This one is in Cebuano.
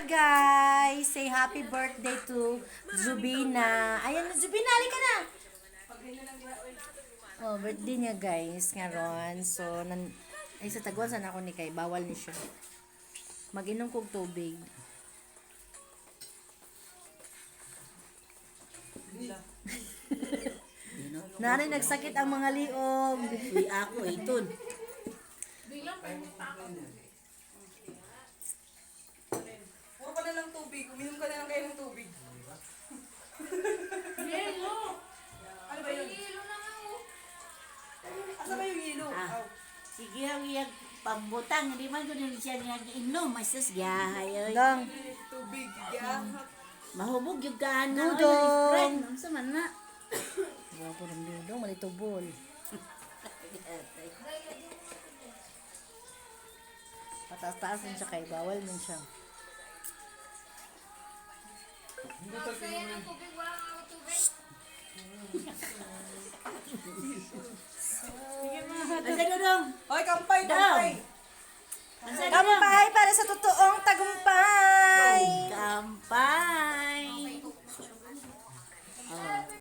Guys. Say happy birthday to Zubina. Ayan, Zubina, halika na. Oh, birthday niya, guys, ngaron. So, nan ay sa tagwan sana ako ni kay bawal ni siya. Mag-inom kog tubig. Nanay, nagsakit ang mga liog. Uy, ako iton. Puro ka na lang tubig. Uminom ka na lang kayo ng tubig. Yelo! Ano ba yun? Yelo na nga oh. Asa ba yung yelo? Ah. Aw. Sige ang iyang pambutang, hindi man gud siya nga inom, masas gahay oy. Dong. Tubig. Yeah. Mahubog yung kaana oy, Dudong. Sprite, unsa man na. Gwapo ng dudong, malitubol. Pataas-taas din siya kay bawal man siya. Saya ng tubig, wala nga ako tubig. Asa dudong? Hoy, kampay, kampay. Asa dudong? Kampay para sa totoong tagumpay!